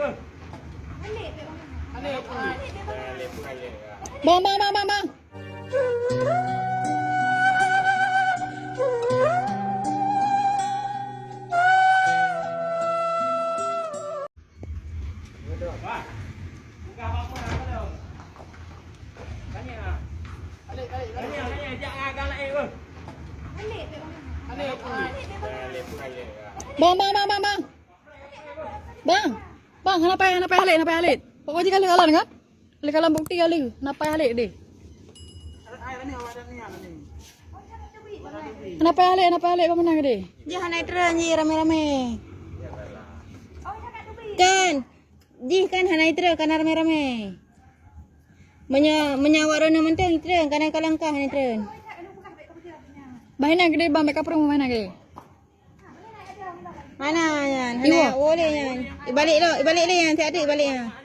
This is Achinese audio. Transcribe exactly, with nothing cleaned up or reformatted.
Bang, bang, bang, bang, bang. Bang, bang, bang, bang, bang. Bang, bang, hana payah, hana payah lé, hana payah lé. Pokok jih ka lheueh jalan kan? Lé kalon bukti kali, hana payah lé deh. Hana payah lé, hana payah lé, pemenang deh. Jih hana treun jih ramé-ramé. Kan? Jih kan hana treun, kana ramé-ramé. Meunyoe, meunyoe awak droeneuh mantong treun, kana kalon ka hana treun. Bah hana geude bang, bèk kaprong bah hana geude. Hana nyan, hana Iwa. Boleh nyan. Ibalik lo, ibalik lé nyan, siat tu ibalik nyan.